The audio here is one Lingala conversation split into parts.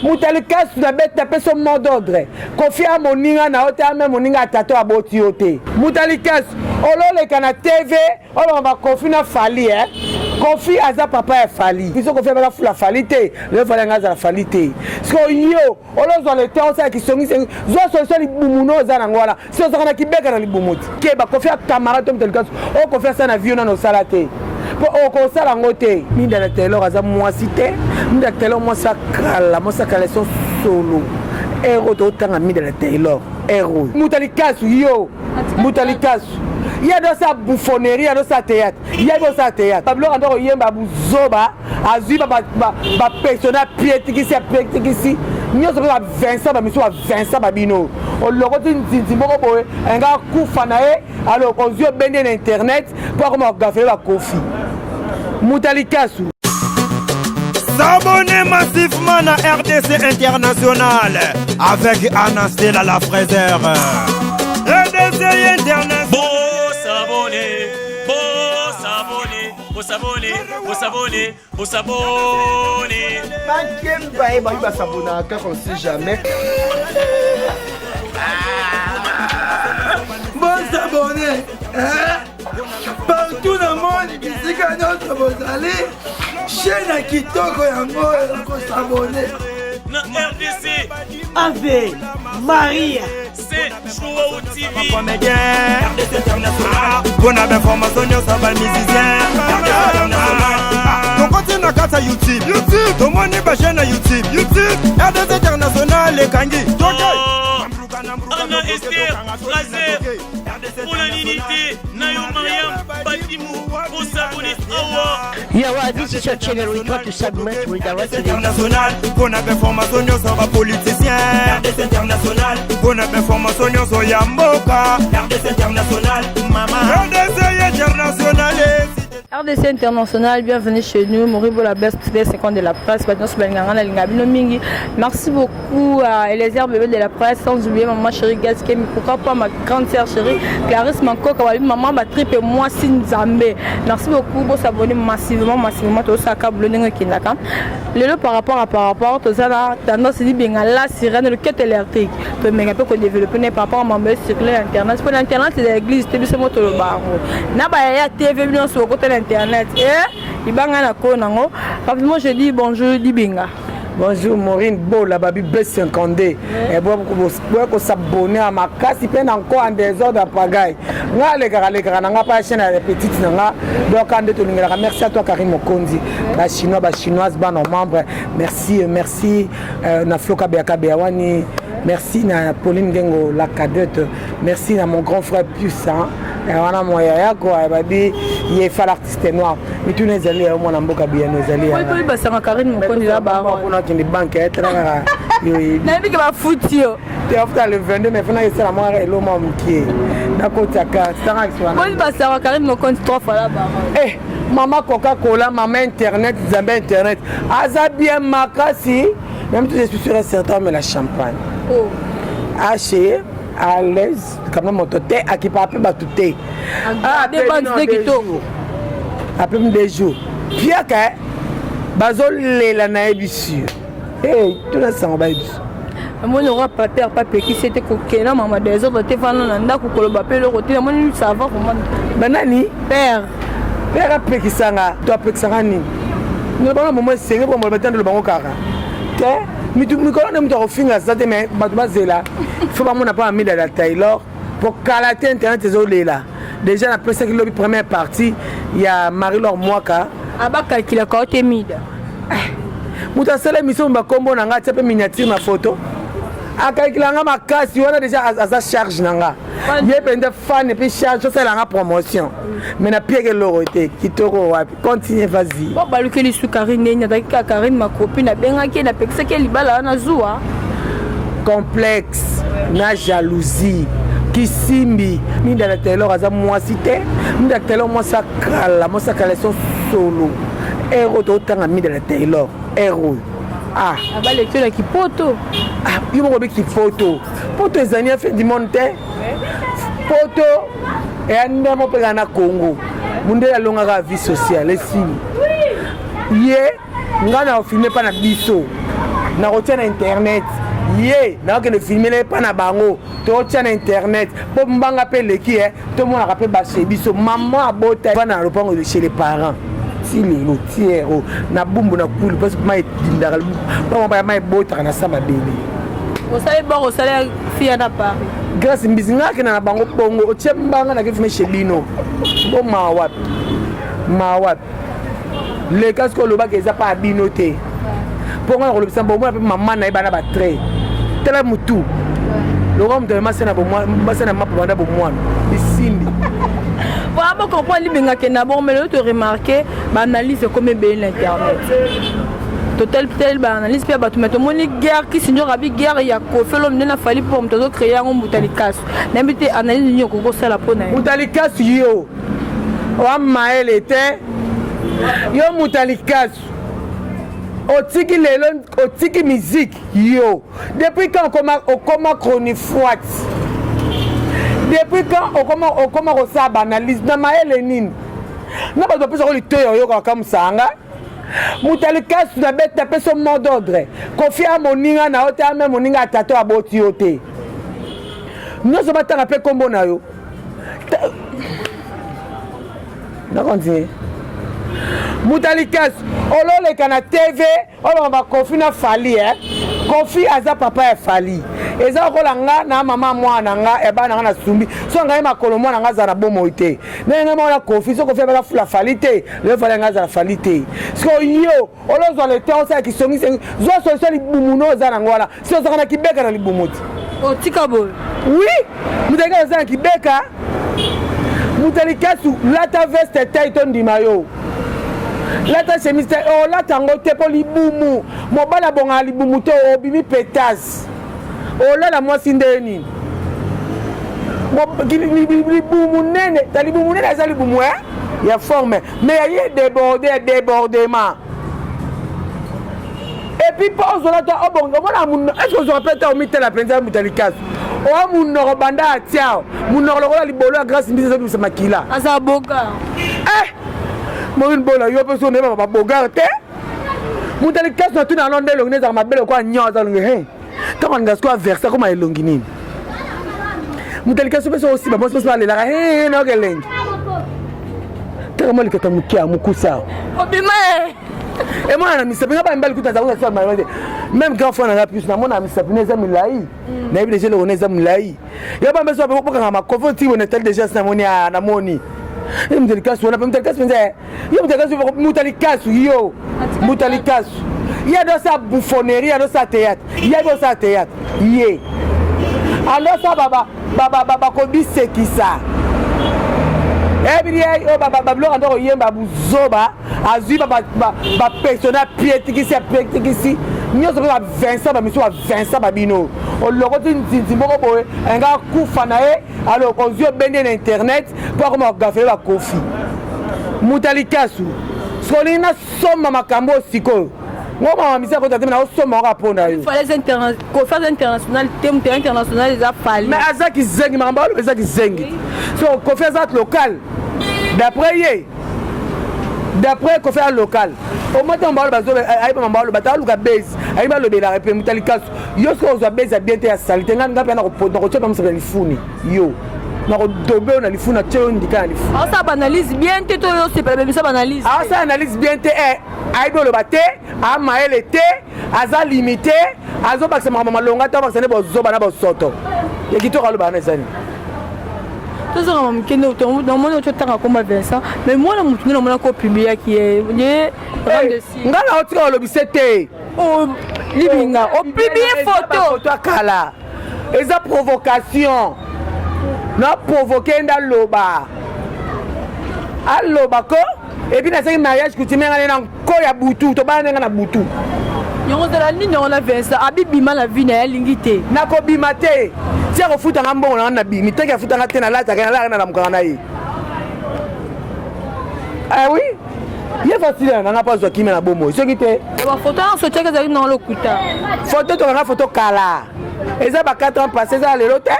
Moto ya likasu na bete napesi yo mot d'ordre. Kofi a moninga na yo te ame moninga ya tata aboti yo te. Moto ya likasu ololeka na TV olonga ba Kofi na Fally eh. Kofi aza papa ya Fally. Biso Kofi abaka fula Fally te. Lelo Fally anga azala Fally te. Siko yo olozwa le temps osala kisongisongi zwa solution libumu no oza nango wana si ozalaka na kibeka na libumu ti keba Kofi ya camarade to moto ya likasu oyo Kofi asala na vie yo nano osala te mpo okosala yango te. Minda na Taylor aza mwasi te. Minda Taylor mwasi akala, mwasi akala so solo. Ero totanga Minda na Taylor. Ero. Moto ya likasu yo. Moto ya likasu. Ye adosala bouffonnerie, adosala théâtre. Ye adosala théâtre. Babiloko ando koyemba buzoba, azwi ba ba persona apietikisi apietikisi nyonso mpe ba Vincent ba misu ba Vincent ba bino. Olokoti nzinzi moko boye, enga akufa na ye, alors ozwi obendi na internet mpo akoma kogafele bakofi moto ya likasu. S'abonner massivement na RDC International avec Anastela la fraiseur. RDC International. Bon s'abonner, bon s'abonner, bon s'abonner, bon s'abonner, bon s'abonner. Bakemba ye bayi basabonaka kaka on sait jamais. Bon s'abonner, hein? Partout na monde bisika nyonso bozali chaîne ya kitoko yango oyo kosabone na RDC Ave Maria c'est Joao TV Comédien RDC International mpona bainformation nyonso ya bamusicien RDC International tokoti na kati ya youtube youtube tomoni bachaîne ya youtube youtube RDC International ekangi toke Anna Esther Fraser mpona nini te na yo Mariam Badimu bosabone awa. Yeah, well, this is your channel. We got to submit with the rest of the International mpona bainformation nyonso ya bapoliticien RDC International mpona bainformation nyonso ya mboka RDC International mama RDC International. RDC International, bienvenue chez nous. Moribo la best 50 de la presse. Maintenant, c'est Bino Mingi. Merci beaucoup à Eliezer Bébé de la presse. Sans oublier maman chérie Gaskemi. Pourquoi pas ma grande sœur chérie Clarisse Mankoka. Maman, ma tripe et moi, Sinzambe. Merci beaucoup. Vous s'abonner massivement, massivement. Tout ça, câble, Kindaka. Le par rapport à par rapport, tout ça, la tendance, c'est bien la sirène, le quête électrique. Tout le monde peut développer par rapport à ma sur l'internet. Pour l'internet, c'est l'église, c'est le moto le barreau. Na ba ya TV nyonso okota na internet eh libanga na ko nango. Rapidement, je dis bonjour Dibinga. Bonjour Maureen Bola babi B52. Eh boya kosabonner ya makasi mpe na nko en désordre ya pagaille. Nga alekaka alekaka na nga pa chaîne ya petite na nga. Donc ande tolingelaka merci à toi Karim Mokonzi. Ba chinois ba chinoise bana membre. Merci merci euh, na Flo Kabeya Kabeya wani. Merci na Pauline Ngengo la cadette. Merci na mon grand frère Puissant. Wana moya yako babi ye fa l'artiste noir. Mituna ezali ya mwana mboka biyano ezali ya. Oyo basanga Karine Mokonzi la baronne. Kuna kende banque ya tala kaka yo yebi. Nayebi ke bafuti yo. Te afuta le 22 mais fana esala mwa elo mwa mokie. Nakota carte tanga kiswana. Oyo basanga Karine Mokonzi trois fois la baronne. Eh mama Coca-Cola, mama internet, Nzambe internet. Aza bien makasi. Même tout je suis sûr et certain mais la champagne. Oh. Aché à l'aise kama moto te akipa mpe bato te. Apemi des jours. Piaka bazolela na ye biso. Hey, tuna sango baye biso. Namoni oka paper papekisi ete kokenda mama desordre te fana na ndako koloba mpe eloko te namoni ça va vraiment. Banani? Père. Père apekisanga to apekisanga nini? Nalobanga momo esenge po moloba te ndoloba ngo kaka te mitu mikolo nde moto akofinga aza te mais bato bazela fo bamona mpo amida ya Taylor po kala te internet ezolela déjà napesaki lobi première partie ya Marie Laure Mwaka abakalkilaka yo te mida moto asala émission bakombo na nga atia mpe miniature na photo akalkila nga makasi wana déjà aza charge na nga ye mpenza fan epuis charge osala nga promotion mais napieke eloko te kitoko wapi continue vas-y bo balukeli su Karine ndeni azalaki kaka Karine makopi nabengaki ye napekisaki ye libala wana zuwa complexe na jalousie kisimbi Minda na Taylor aza mwasi te. Minda Taylor mwasi akala mwasi akala so solo ero totanga Minda na Taylor ero ah abaleki na kipoto ah yo moko obi kipoto poto ezali ya fin du monde te poto eya ndemo mpe kaka na Congo mundele alongaka vie sociale esili ye nga na ofilme mpa na biso. Nakotia na internet ye, nakokende filme na ye mpa na bango, tokotia na internet mpo mbanga mpe eleki e tomonaka mpe bashe biso. Mama abota bana na lopango chez les parents ti lelo tiero na bumbu na kulu mpasi mai edindaka bamabaya mai ebotaka na sa mabele. Osali boko osali fia na Paris. Grâce Mbisi, nga akenda na bango bongo, otie mbanga na kefime chez bino bo mawa wapi, mawa wapi? Leka soki olobaka eza pa ya bino te, mpo nga na kolobisa bomona mpe mama na ye bana batrait. Tala motu lokola moto amema se na mapa banda bomwana bisimbi. Voilà, bon comprendre libengake na bon, mais lelo to remarqué baanalyse ekomi ebele na internet. Total tel baanalyse mpe ya bato, mais tomoni guerre kisi nzoka bi guerre ya Koffi Olomide na Fally, mpo moto azocréer yango mbuta likasu. Nayebi te analyse nini okoki kosala mpo na ye. Moto alikasu, yo oa mayele te. Yo moto alikasu, otiki lelo, otiki musique. Yo depuis quand okoma, okoma chronifoite? Depuis quand okoma, okoma kosala baanalyse na mayele nini? Na bato bapesako litoyi, oyokaka kamusanga. Moto alikasu, na bete napesa mot d'ordre: Koffi a moninga na yo te, ame moninga ya tata aboti yo te. Nyonso batanga mpe nkombo na yo na continue. Moto alikasu, ololeka na TV olonga baKoffi na Fally. Eh, Koffi aza papa ya Fally, eza lokola nga na mama mwana na nga ya bana nga na sumbi so ngai makolo mwana nga azala na bomoi te. Ndenge ngai mona Koffi, so Koffi abaka fula Fally te, lelo Fally nga azala Fally te. Siko yo olozwa le temps osala kisongisengi, zwa solution. Libumu no oza nango wana, si ozalaka na kibeka na libumu ti. Otika boye. Oui, moto alikasu aza na kibeka. Moto alikasu, lata veste tai to ndima yo, lata chemise te, olata yango te mpo libumu. Mobali abongaka libumu te, obimi pétasse, olala mwasi nde nini? Libumu nene ta, libumu nene eza libumu ya forme, mais ya ye débordé ya débordement. Et puis mpo ozwala to obonga, omona est-ce ozwaka mpe te omitela mpenza? Moto ya likasu, oa munoko banda atia munoko lokola libolo ya Grâce Mbisi ezobimisa makila. Aza bogar. Eh, Morin Bola, yo mpe so oyebaka babogar te. Moto ya likasu, na tuna ano nde elongi nde ezalaka mabe lokola nyo aza elongi he. Ntango alinga sikoyo averse akoma elongi nini? Moto ya likasu mpe so osiba mwasi mpe balelaka he, nayoka elengi taka mwa likata moke ya mokusa. Obima. Emona na misapi nga bamibali kuta azalaka sa malade te. Même grand frère nanga plus namona misapi na eza milai, nayebi déjà eloko na eza milai. Yo bambe so bokanga makofi otiki boye, natali déjà si namoni, namoni ye moto likasu wana mpe moto likasu mpenza. Ye moto likasu, moto likasu, yo moto likasu, ye adosala bouffonnerie, adosala théâtre, ye adosala théâtre, ye adosala bakobisekisa ebili oyo babiloko ando koyemba buzoba. Azwi bapersona apietikisi, apietikisi nyonso mpe baVincent, bamisu baVincent babino olokoti nzinzi moko boye alinga akufa na ye. Alors ozwi obendi na internet mpo akoma kogafele baKoffi. Moto alikasu, soki olingi nasomba makambo oyo sikoyo, ngo mama misi akota te, naosomba kaka mpo na yo. Koffi aza international te, moto international eza Fally. Mais aza kizengi, makambo aloba eza kizengi. So Koffi aza local d'après ye, d'après Koffi aza local. Omoi ntango baolo ayeba mambo aloba ta, aluka base, ayebi alobelaka mpe. Moto alikasu, yo soki ozwa base ya bien te, ya sali te, nga mpe nakotia mpe mosaka na lifuni yo, nakodobe yo na lifuni, natie yo ndika na lifuni. Aosala baanalyse bien te to yo osepela bebisa baanalyse? Aosala analyse bien te, ayebi oloba te, amayele te, aza limité, azobakisa makambo malonga te, abakisa nde bozoba na bosoto ya kitoko aloba wana ezani. Tozongama moke, namoni ototanga komba Vincent, mais mwana motu nde namonaki opubliaki ye ye. Nga na otika olobise te. Libinga opublie photo. Photo akala eza provocation, na provoke nde aloba, aloba ko. Et puis nasalaki mariage coutumier nga na nko ya butu, tobala ndenge na butu. Yango ozala nini yango na Vincent? Abibima na vie na ye, alingi te. Nakobima te ti akofutanga mbongo na nga. Nabimi teki afutanga te, nalataka, nalalaka, nalamukaka na ye. Ah oui, ye facile na nga mpo azwa kimia na bomoi, soki te. Bafoto nyonso otiaki ezalaki nango lokuta. Foto tokanga, foto kala, eza ba 4 ans passé, eza ya lelo te.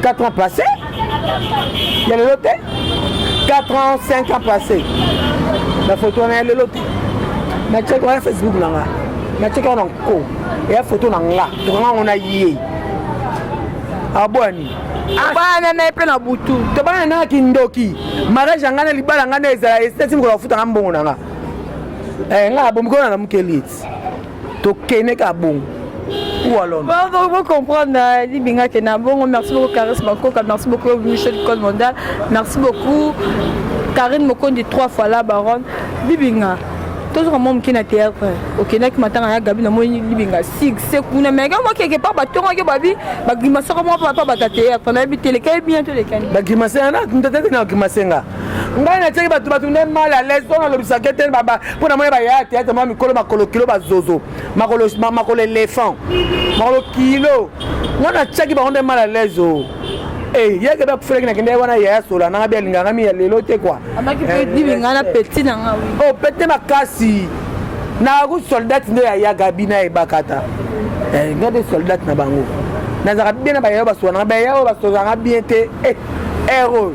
4 ans passé ya lelo te, 4 ans, 5 ans passé, bafoto wana ya lelo te. Natiaki wana Facebook na nga. Natiaki yango na nko, eya foto na nga, tokanga yango na ye. Abwani. Bana na ye mpe na butu. Tobana na kindoki. Mariage ya nga na libala nga na ezala eseti mokolo afuta nga mbongo na nga. Eh nga abomi kona na mokeli eti. Tokende ka bongo. Ou alors Bon, donc, vous comprendre, euh, Libinga Kenabongo. Merci beaucoup, Caris Makoka. Merci beaucoup, Michel Cole Mondal. Merci beaucoup, Karine Mokondi, trois fois la baronne. Libinga. tozwaka mwa moke na théâtre okendaki matanga ya gabi namoni libinga succès kuna mais kaka mwa quelque part batongaki babi bagrimasaka mwa papa bata théâtre nayebi te elekaki bien to elekani bagrimase na tete na bagrimase nga ngai natiaki bato bato nde mal à l'aise mpo nalobisaka te mpo namoni bayaya théâtre mwa mikolo makolo kilo bazozo makolo makolo éléphant makolo kilo nga natiaki bango nde mal à l'aise o eh, yeke bakufelaki nakende wana yaya sola nanga bi alingaka mi ya lelo te kua oh, pete makasi naku soldate nde yaya gabi na ebakata eh, nga nde soldate na bango nazalaka bien na bayaya basola nanga bayaya oyo basolaka bien te eh, ere oyo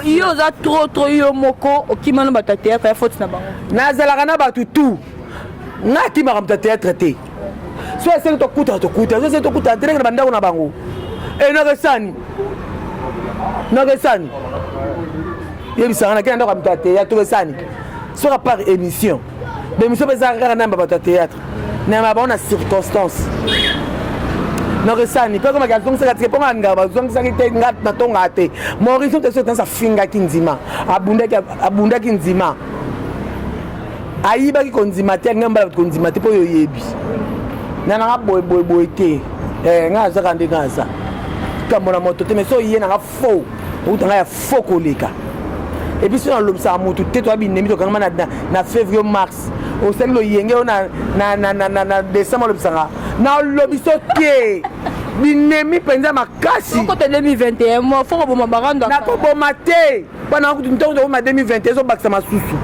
yo oza trop trop yo moko okima na bato ya théâtre ya faute na bango nazalaka na bato tout nga akimaka moto ya théâtre te so esengi tokutana tokutana so esengi tokutana te ndenge na bandako na bango enakesani nakesani yebisanga nakei na ndako ya moto ya théâtre tokesani soki apart émission bémission mpe ezaka kaka nayamba bato ya théâtre nayamba bango na circonstance nakesani mpe komaki azongisaka tike mpo nga alingaka bazongisaki te nga natongaka te mauricio te soki tansi afingaki ndima abundaki ndima ayibaki kondima te alingi mbala bato kondima te mpo oyo oyebi na nanga boye boye boye te eh, ngai azaka nde ngai aza likambo na moto te mais so oye nanga faux okuta ngai ya faux koleka epuis so nalobisaka motu te toya binemi tokangama na, na, na février mars osali loyenge oyo na, na, na, na, na, na décembre olobisanga nalobiso te binemi mpenza makasi okota 2021 mo fo koboma barando nakoboma te wana kutu ntongo tokoma 2021 ezobakisa masusu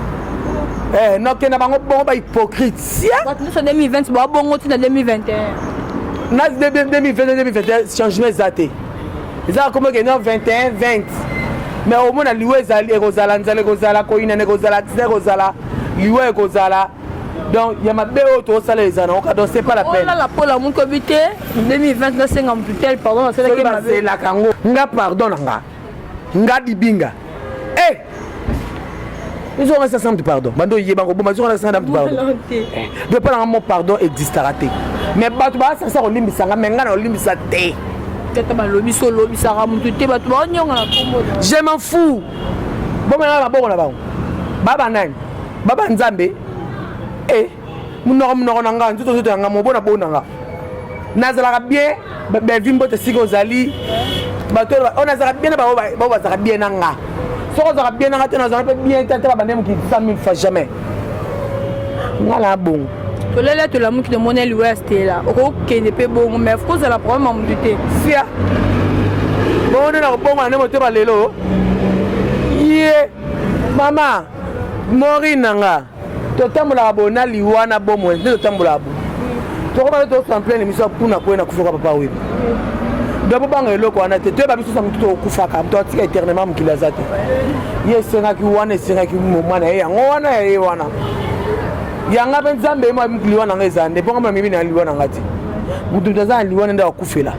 eh, nokenda bango bongo bahypocrite sia bato nyonso 2020 ba bongo ti na 2021 na 2020 2021 changement eza te eza koma okende 21 20 mais omona liwa ezali ekozala nzala ekozala koyinana ekozala accident ekozala liwa ekozala donc ya mabe oyo tokosala eza nango ka donc c'est pas la peine olala pola mokobi te 2020 nasenga motu tel pardon nasalaki mabe bazelaka yango nga pardon na nga nga dibinga eh ezonga sasa mutu pardon bando oyeba koboma ezonga sasa mutu pardon eh, de mpo nanga mo pardon existaka te mais bato baasakisa kolimbisa nga mais nga na kolimbisa te tata balobi so olobisaka motu te bato baonyonga na kombo je m'en fous bomela maboko na bango baba nani baba nzambe e eh. Munoko munoko na nga nzoto nzoto ya nga mobona bona nga nazalaka bien Bellevue mbote sika ozali bato oyo nazalaka bien na bango bazalaka bien na nga soki ozalaka bien na nga te nazala mpe bien te ata babande mokili 100 000 fois jamais nga na bongo tolele tolamuki tomoni liwa ya stela okokende mpe bongo mais kozala problème ya motu te sia bongo nde nakobongwana nde motema lelo ye mama morine na nga totambolaka boye na liwa na bomoi nde totambolaka boye tokoma nde tosala plein émission kuna koye na kufoka papa weba donc bobanga eloko wana te toyeba biso sa motu tokufaka moto atika éternellement mokili aza te ye esengaki wana esengaki moma na ye yango wana ya ye wana yanga mpe nzambe ye mwa liwa na nga eza nde mpo nga mona mibi na liwa na nga te motu moto aza na liwa nde akufela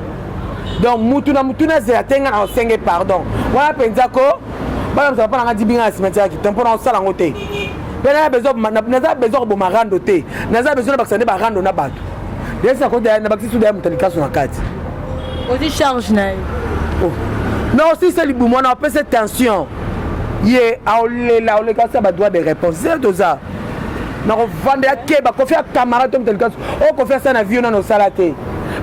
donc mutu na mutu nazela te nga na osenge pardon wana mpenza ko bana mosala mpo na nga dibinga na cimetière ya kiton mpo na osala yango te mpe naza besoin koboma rando te naza besoin nabakisa nde barando na bato yesa kota nabakisi suda ya moto likaso na kati ozwi charge na ye oh. na osilisa libumu wana opesa tension ye aolela oleka osala badroit de réponse zela toza nakovanda ya keba kofi ya camarade to moto likaso oyo kofi asala na vie nano osala te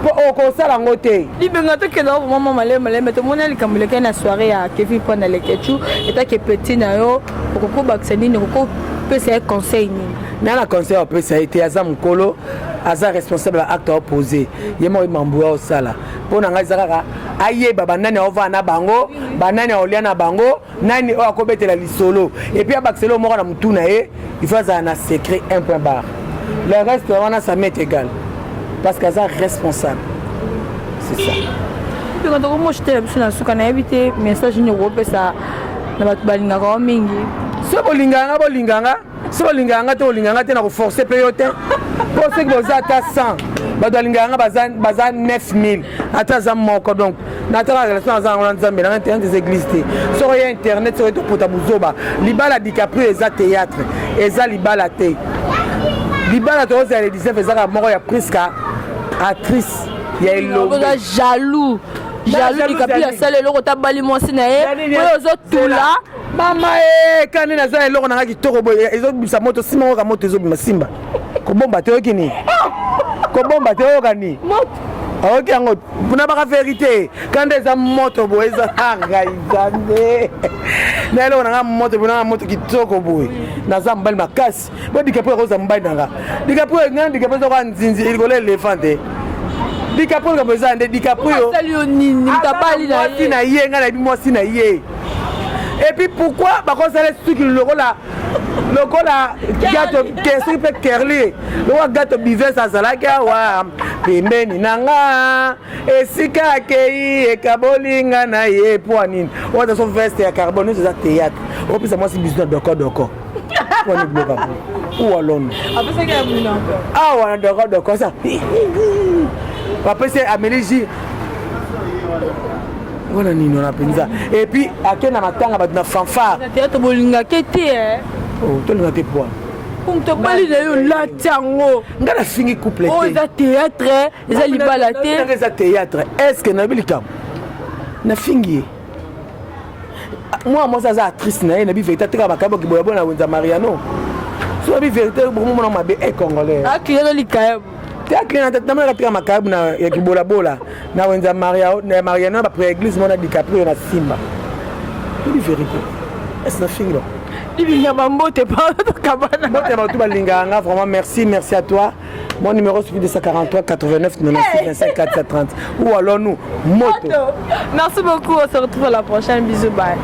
mpo okosala yango te libenga tokenda vraiment mwa maleme maleme tomoni likambo elekaki na soirée ya kevin mpo na lekechu etake petit na yo okoki kobakisa nini okoki kopesa ye conseil nini na na conseil apesa ye te aza mokolo aza responsable ya acte aopose ye moko mambo ya osala mpo na ngai eza kaka ayeba banani aovanda na bango banani aolia na bango nani oyo akobetela lisolo epuis abakisa eloko moko na motu na ye il faut azala na secret un point barre le reste wana ça m'est égal parce que aza responsable c'est ça mpeka tokomoshitela biso na suka nayebi te message nini okopesa na bato balingaka yo mingi soki bolingaka nga bolingaka nga soki olingaka nga te olingaka nga te na koforce mpe yo te Mpo soki boza ata 100, bato balingaka nga baza 9000, ata aza moko. Donc natala relation aza yango na Nzambe nanga. Internet eza église te. Soki oya internet, soki topota buzoba, libala DiCaprio eza théâtre, eza libala te. Libala tokozala le 19, ezaka moko ya Priska, actrice ya elongo. Oza jaloux, jaloux. DiCaprio asala eloko, tabali mwasi na ye oyo ozotula. Mama e, kani naza eloko nanga kitoko boye, ezobimisa moto. Nsima oyoka moto ezobima, simba kobomba te, oyoki nini? Kobomba te, oyoka nini? Oyoki yango mpona baka vérité. Kanda eza moto boye, eza ngai Nzambe na eloko nanga moto boye, nanga moto kitoko boye. Naza mobali makasi bo DiCaprio akoza mobali nanga. DiCaprio nga, DiCaprio ezoka nzinzi likolo éléphant te. DiCaprio, likambo eza nde DiCaprio asali yo nini? Mutabali na mwasi na ye, ngai nayebi mwasi na ye. Et puis pourquoi bakosala suki lokola gato, soki mpe kerli lokola gato bives azalaki awa pembeni na nga, esika akei ekabolinga na ye mpo nini? Oyo so veste ya carbone nyonso eza théâtre. Opesa mwasi bisu na dokodoko mponi biloko uwalono awa na dokodoko sa bapesi ameli jus wana nini wana mpenza. Et puis ake na matanga, bato na fanfare. Théâtre bolingake te. Tolinga te poa. Moto abali na yo, olati yango. Nga nafingi couple. Oyo eza théâtre, eza libala te. Eza théâtre. Est ce que nayebi likambo nafingi ye? Mwana mwasi aza actrice na ye. Nabi vérité, atekaka makambo kiboya bona wenza Mariano. So nabi vérité, bokomomona mabe e congolais. Akilelo likayabo. Te, akile namonaka tika makayabu ya kibolabola na wenza Mariano na bapré église mona DiCaprio na simba. Tobi vérité, est ce nafingi ba? Libinga bambote, tokabana. Mbote ya bato balingaka nga vraiment. Merci, merci à toi. Mon numéro, c'est 243 89 96 25 430 ou alors nous moto. Merci beaucoup, on se retrouve à la prochaine. Bisous, bye.